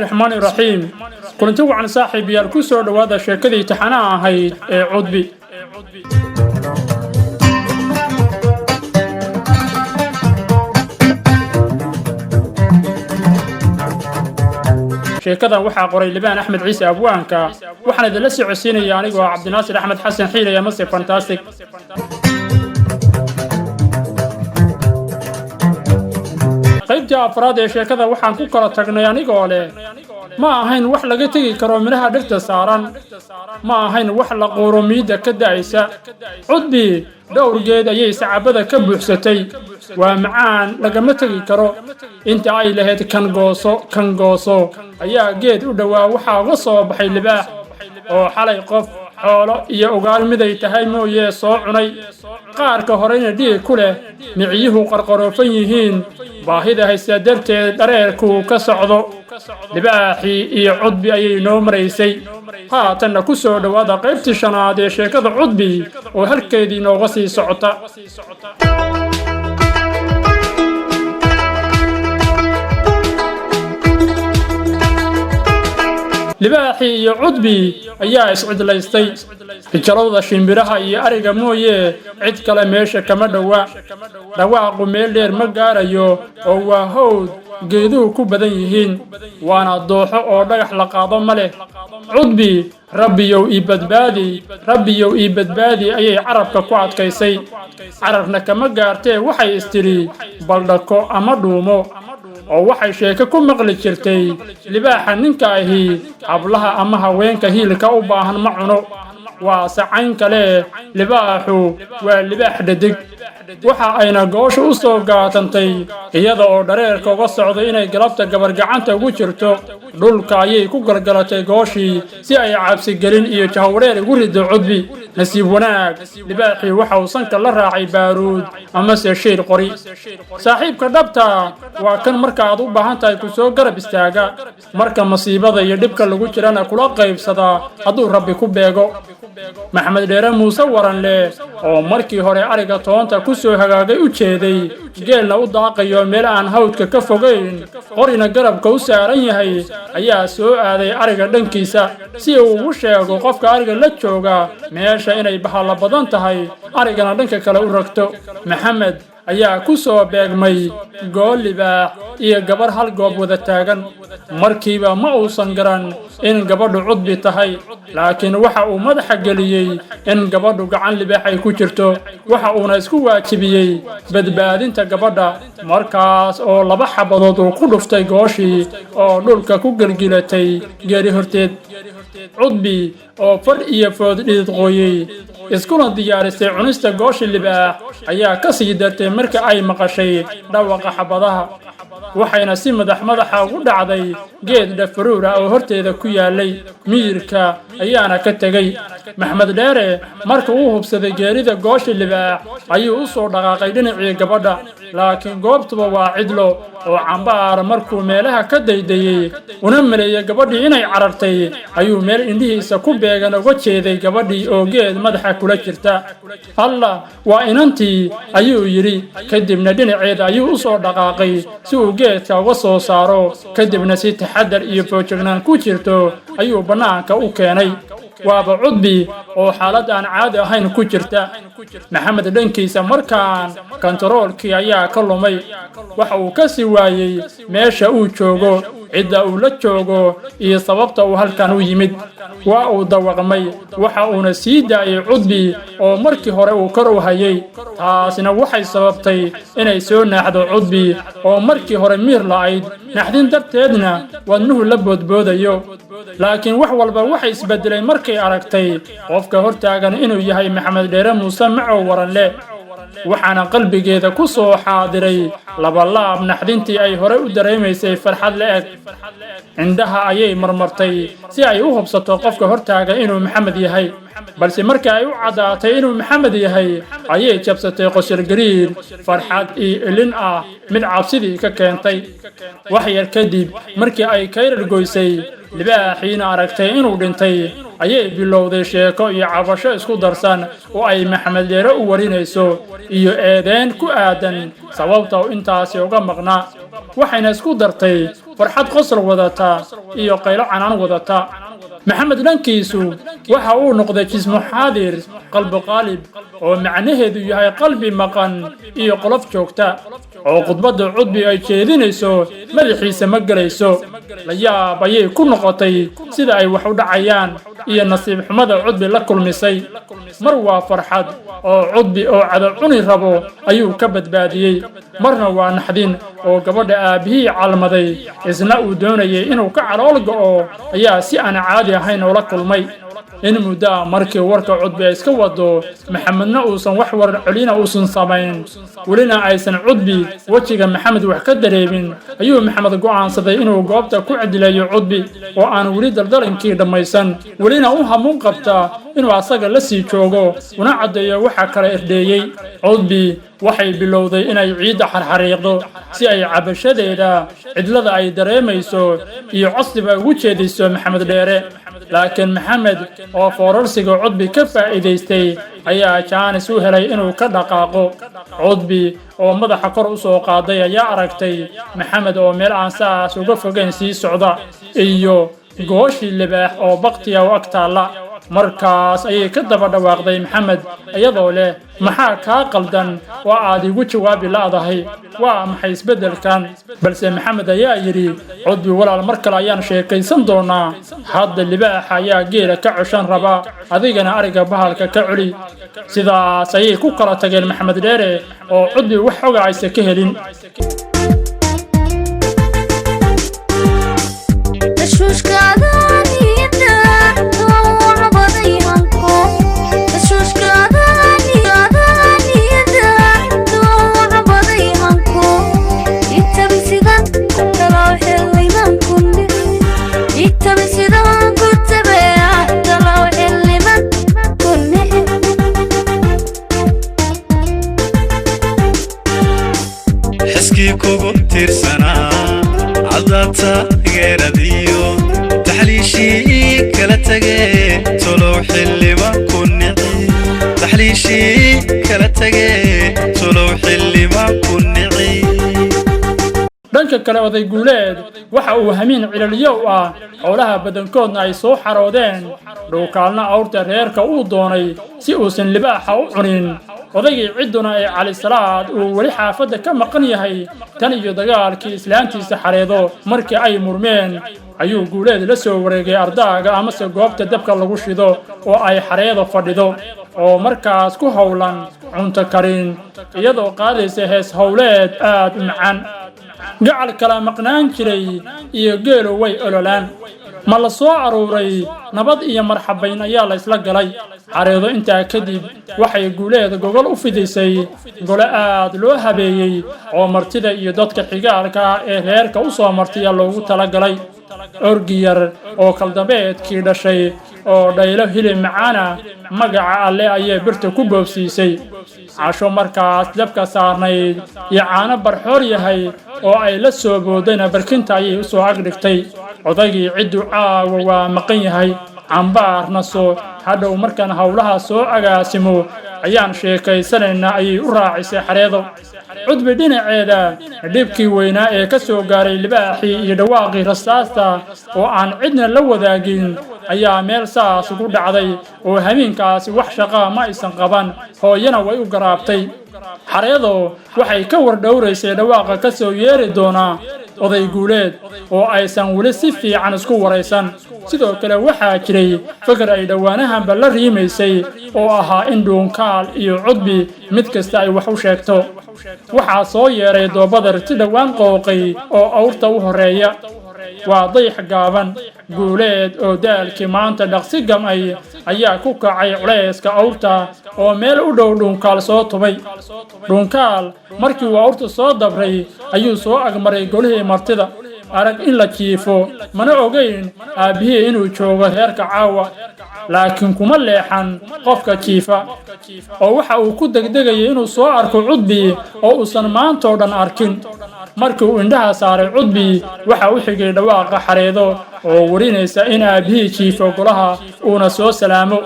Raxmaani raxiim. Kulanti wacan, saaxiibayaal. Ku soo dhowaada sheekadii taxanaha ahayd ee Cudbi. Sheekadan waxaa qoray Libaan Axmed Ciise Abwaanka, waxaan idinla socodsiinaya anigoo ah Cabdinaasir Axmed Xasan Xiilaya Mase Fantastic. Qaybtii afraad ee sheekada waxaan ku kala tagnay anigoo leh: ma ahayn wax laga tegi karo midhaha dhirta saaran, ma ahayn wax la quuro miidda ka da'aysa. Cudbi dhowr geed ayay sacabada ka buuxsatay. Waa macaan, lagama tegi karo. Inta ay lahayd kan gooso, kan gooso, ayaa geed u dhowaa waxaa uga soo baxay libaax oo xalay qof, xoolo iyo ugaar miday tahay mooyee soo cunay, qaarka horeyna dhiig ku leh, miciyuhu qarqaroofan yihiin, baahida haysta darteed dhareerkuu ka socdo. Libaaxii iyo Cudbi ayay noo maraysay. Haatanna ku soo dhowaada qaybtii shanaad ee sheekada Cudbi oo halkeedii nooga sii socota. Libaaxii iyo Cudbi ayaa iscidlaystay. Hijalowda shimbiraha iyo ariga mooyee cid kale meesha kama dhowa. Dhawaaqu meel dheer ma gaarayo oo waa hawd geeduhu ku badan yihiin, waana dooxo oo dhagax la qaado ma leh. Cudbi "Rabbiyow ii badbaadi, Rabbiyow ii badbaadi" ayay carabka ku adkaysay. Cararna kama gaartee waxay istidhi baldhako ama dhuumo, oo waxay sheeko ku maqli jirtay libaaxa ninka ahi hablaha ama haweenka hiilka u baahan ma cuno. Waa sacayn kale, libaaxu waa libaax dhadig. Waxa ayna goosha u soo gaatantay iyada oo dhareerka uga socday inay galabta gabar gacanta ugu jirto. Dhulka ayay ku galgalatay gooshii si ay cabsigelin iyo jahwareer ugu riddo Cudbi. Nasiib wanaag, libaaxii waxa uu sanka la raacay baaruud amase shiir qori. Saaxiibka dhabta waa kan marka aad u baahan tahay ku soo garab istaaga, marka masiibada iyo dhibka lagu jirana kula qaybsadaa hadduu Rabbi ku beego. Maxamed Dheere Muuse Waranleh oo markii hore ariga toonta ku soo hagaagay u jeeday, geelna u daaqayo meel aan hawdka ka fogayn, qorina garabka u saaran yahay, ayaa soo aaday ariga dhankiisa si uu ugu sheego qofka ariga la jooga meesha inay bahalla badan tahay, arigana dhanka kale u ragto. Maxamed ayaa ku soo beegmay gool libaax iyo gabar hal goob wada taagan. Markiiba ma uusan garan in gabadhu Cudbi tahay, laakiin waxa uu madaxa geliyey in gabadhu gacan libaax ay ku jirto. Waxa uuna isku waajibiyey badbaadinta gabadha, markaas oo laba xabadood uu ku dhuftay gooshii oo dhulka ku gelgilatay geeri horteed. Cudbi oo far iyo food dhidid qooyey, iskuna diyaarisay cunista gooshi libaax, ayaa ka sii dartay marka ay maqashay dhawaqa xabadaha, waxayna si madax madaxa ugu dhacday geed dhafaruur ah oo horteeda ku yaalay. Miyirka ayaana ka tegey. Maxmed Dheere marka uu hubsaday geerida gooshi libaax ayuu u soo dhaqaaqay dhinacii gabadha, laakiin goobtuba waa cidlo oo cambaar markuu meelaha ka daydayey una maleeyey gabadhii inay carartay, ayuu meel indhihiisa ku beegan uga jeeday gabadhii oo geed madaxa kula jirta. "Allah, waa inantii!" ayuu yidhi. Kadibna dhinaceeda ayuu u soo dhaqaaqay si uu geedka uga soo saaro. Kadibna si taxadar iyo foojignaan ku jirto ayuu bannaanka u keenay. Waaba Cudbi oo xaalad aan caadi ahayn ku jirta. Maxamed dhankiisa markaan kontaroolkii ayaa ka lumay. Waxa uu ka sii waayey meesha uu joogo, cidda uu la joogo iyo sababta uu halkan u yimid. Waa uu dawaqmay. Waxa uuna sii daayay Cudbi oo markii hore uu kor u hayay. Taasina waxay sababtay inay soo naaxdo Cudbi oo markii hore miir la'ayd, naxdin darteedna wadnuhu la boodboodayo. Laakiin wax walba waxay isbedelay markay aragtay qofka hortaagan inuu yahay Maxamed Dheere Muuse Macow Waranle. Waxaana qalbigeeda ku soo xaadiray labalaab naxdintii ay hore u dareemaysay farxad la eg. Indhaha ayay marmartay si ay u hubsato qofka hortaagan inuu Maxamed yahay, balse markii ay u caddaatay inuu Maxamed yahay ayay jabsatay qosol gariir farxad iyo ilin ah, mid cabsidii ka keentay. Wax yar kadib markii ay kayrar goysay, libaaxiina aragtay inuu dhintay, ayay bilowday sheeko iyo cabasho isku darsan oo ay Maxamed Dheere u warinayso iyo eedeyn ku aadan sababta uu intaasi uga maqnaa. Waxayna isku dartay Farxad qosol wadata iyo qaylo canaan wadata. Maxamed dhankiisu waxa uu noqday jismu xaadir qalbi qaalib, oo macnaheedu yahay qalbi maqan iyo qolof joogta, oo khudbadda Cudbi ay jeedinayso madaxiisa ma gelayso. La yaab ayay ku noqotay sida ay wax u dhacayaan iyo nasiib xumada Cudbi la kulmisay. Mar waa farxad, oo Cudbi oo cado cuni rabo ayuu ka badbaadiyey, marna waa naxdin, oo gabadha aabbihii calmaday isna uu doonayay inuu ka calool go'o ayaa si aan caadi ahayn ula kulmay. In muddaa markii warka Cudbi ay iska wado, Maxamedna uusan wax war celina uusan samayn, welina aysan Cudbi wejiga Maxamed wax ka dareemin, ayuu Maxamed go'aansaday inuu goobta ku cedileeyo Cudbi oo aan weli daldalankii dhammaysan, welina u hamuun qabta inuu asaga la sii joogo, una caddeeyo waxa kala irdheeyey. Cudbi waxay bilowday inay ciidda xarxariiqdo si ay cabashadeeda, cidlada ay dareemayso iyo codsiba ugu jeediso Maxamed Dheere. Laakiin Maxamed oo foorarsiga Cudbi ka faa'iidaystay ayaa jaanis u helay inuu ka dhaqaaqo. Cudbi oo madaxa kor u soo qaaday ayaa aragtay Maxamed oo meel aan saas uga fogayn sii socda iyo gooshii libaax oo baktiya u ag taalla. Markaas ayay ka daba dhawaaqday Maxamed iyadoo leh: "Maxaa kaa qaldan oo aad igu jawaabi la'dahay? Waa maxay isbeddelkan?" Balse Maxamed ayaa yidhi: "Cudbi walaal, mar kale ayaan sheekaysan doonaa. Hadda libaaxa ayaa geela ka coshan raba, adigana ariga bahalka ka celi." Sidaas ayay ku kala tageen Maxamed Dheere oo Cudbi wax xoga aysa ka helin. Xiskii kugu tiirsanaa caddaata geeradiyo taxliishii kala tagee, tolow xillima ku nici? Taxliishii kala tagee, tolow xillima ku nici? Dhanka kale, oday Guuleed waxa uu hamiin cilalyow ah, xoolaha badankoodna ay soo xaroodeen, Dhuukaalna awrta reerka uu doonay si uusan libaaxa u cunin, odaygii cidduna ee Calisalaad uu weli xaafadda ka maqan yahay tan iyo dagaalkii islaantiisa Xareedo markii ay murmeen, ayuu Guuleed la soo wareegay ardaaga amase goobta dabka lagu shido oo ay Xareedo fadhido, oo markaas ku howlan cunto karin, iyadoo qaadaysa hees howleed aad u macaan. Gacal kala maqnaan jiray iyo geelu way ololaan. Ma la soo aruuray? Nabad iyo marxabayn ayaa la isla galay. Xareedo intaa kadib waxay Guuleed gogol u fidisay, gole aad loo habeeyey oo martida iyo dadka xigaalka ah ee reerka u soo martiya loogu talagalay. Orgi yar oo kaldambeedkii dhashay oo dhaylo hilib macaana magaca Alle ayay birta ku boobsiisay. Casho markaas dabka saarnayd iyo caano barxoor yahay oo ay la soo boodayna barkinta ayay u soo agdhigtay. Odaygii ciddu caawa waa maqan yahay, cambaar naso, hadhow markaan howlaha soo agaasimo ayaan sheekaysanaynaa, ayay u raacisay Xareedo. Cudbi dhinaceeda, dhibkii weynaa ee ka soo gaaray libaaxii iyo dhawaaqii rasaasta oo aan cidna la wadaagin ayaa meel saas ugu dhacday, oo habeenkaasi wax shaqaa ma aysan qaban, hooyana way u garaabtay. Xareedo waxay ka wardhowraysay dhawaaqa ka soo yeeri doonaa oday Guuleed oo aysan weli si fiican isku waraysan. Sidoo kale waxaa jiray fikir ay dhowaanahanba la riimaysay oo ahaa in Dhuunkaal iyo Cudbi mid kasta ay wax u sheegto. Waxaa soo yeeray doobadar si dhowaan qooqay oo awrta u horreeya. Waa dayax gaaban. Guuleed oo daalkii maanta dhaqsi gam'ay ayaa ku kacay culayska awrta oo meel u dhow Dhuunkaal soo tubay. Dhuunkaal markii uu awrta soo dabray ayuu soo agmaray golihii martida, arag in la jiifo, mana ogayn aabbihii inuu joogo reerka caawa, laakiin kuma leexan qofka jiifa. Oo waxa uu ku degdegayay inuu soo arko Cudbi oo uusan maantoo dhan arkin. Markii uu indhaha saaray Cudbi, waxa u xigay dhawaaqa Xareedo oo warinaysa in aabbihii jiifo golaha, uuna soo salaamo.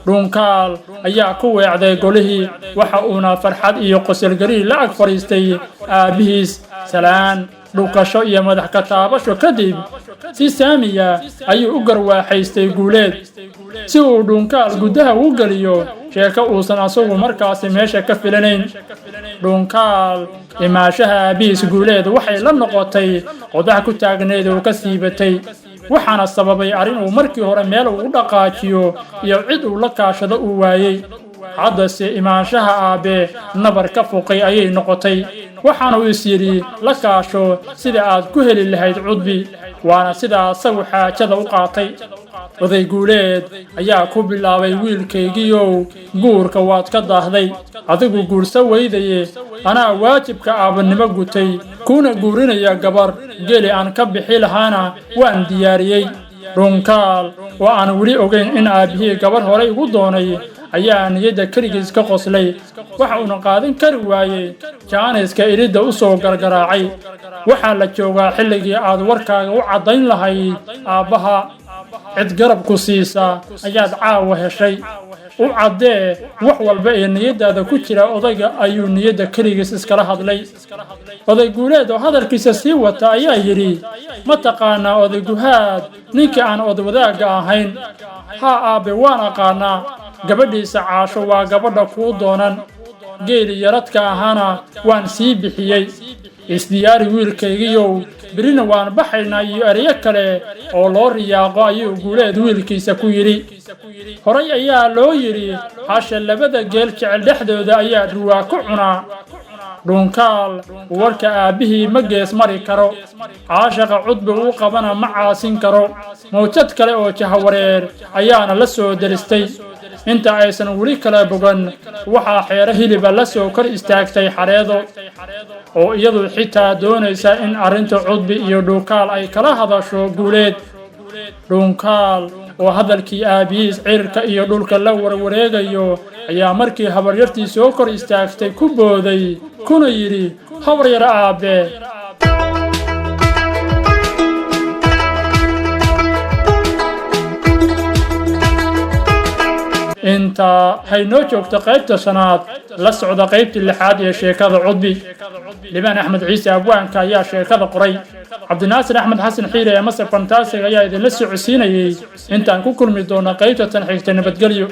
Dhunkaal ayaa ku weecday golihii, waxa uuna farxad iyo qosolgariir la ag fadhiistay aabbihiis. Salaan, dhukasho iyo madax ka taabasho kadib, si saamiya ayuu u garwaaxaystay Guuleed, si uu Dhunkaal gudaha ugu geliyo sheeko uusan asagu markaasi meesha ka filanayn. Dhunkaal imaashaha aabbihiis Guuleed waxay la noqotay qodax ku taagneyd oo ka siibatay, waxaana sababay arrin uu markii hore meel ugu dhaqaajiyo iyo cid uu la kaashado uu waayey. Haddase imaanshaha aabbe nabar ka fuqay ayay noqotay, waxaanu is yidhi la kaasho sida aad ku heli lahayd Cudbi, waana sidaa asagu xaajada u qaatay. Oday Guuleed ayaa ku bilaabay: "Wiilkaygiiow, guurka waad ka daahday, adigu guursa weydaye, anaa waajibka aabbannimo gutay, kuna guurinaya gabar. Geli aan ka bixi lahaana waan diyaariyey." Dhunkaal oo aan weli ogayn in aabbihii gabar horey ugu doonay ayaa niyadda keligiis ka qoslay. Waxa uuna qaadan kari waayey jaaniska iridda u soo gargaraacay. "Waxaa la joogaa xilligii aad warkaaga u caddayn lahayd aabbaha. Cid garab ku siisa ayaad caawa heshay. U caddee wax walba ee niyaddaada ku jira odayga," ayuu niyadda keligiis iskala hadlay. Oday Guuleed oo hadalkiisa sii wata ayaa yidhi: "Ma taqaanaa Oday Guhaad, ninkii aan odwadaagga ahayn?" "Haa aabbe, waan aqaanaa. Gabadhiisa Caasho waa gabadha kuu doonan. Geeli yaradka ahaana waan sii bixiyey. Isdiyaari wiilkaygiyow, berrina waan baxaynaa," iyo ereyo kale oo loo riyaaqo ayuu Guuleed wiilkiisa ku yidhi. Horay ayaa loo yidhi: hasha labada geel jecel dhexdooda ayaa dhurwaa ku cunaa. Dhunkaal warka aabbihii ma gees mari karo, caashaqa Cudbi uu qabana ma caasin karo. Mawjad kale oo jahawareer ayaana la soo deristay. Inta aysan weli kala bogan, waxaa xeero hiliba la soo kor istaagtay Xareedo, oo iyadu xitaa doonaysa in arrinta Cudbi iyo Dhunkaal ay kala hadasho Guuleed. Dhunkaal oo hadalkii aabihiis cirirka iyo dhulka la warwareegayo ayaa markii habaryartii soo kor istaagtay ku booday, kuna yidhi: "Habaryar, aabbe." Inta haynoo joogto qaybta shanaad, la socda qaybtii lixaad ee sheekada Cudbi. Libaan Axmed Ciise abwaanka ayaa sheekada qoray. Cabdinaasir Axmed Xasan Xiire ee Masar Fantastic ayaa idinla socodsiinayey. Intaan ku kulmi doona qaybta tan xigta, nabadgelyo.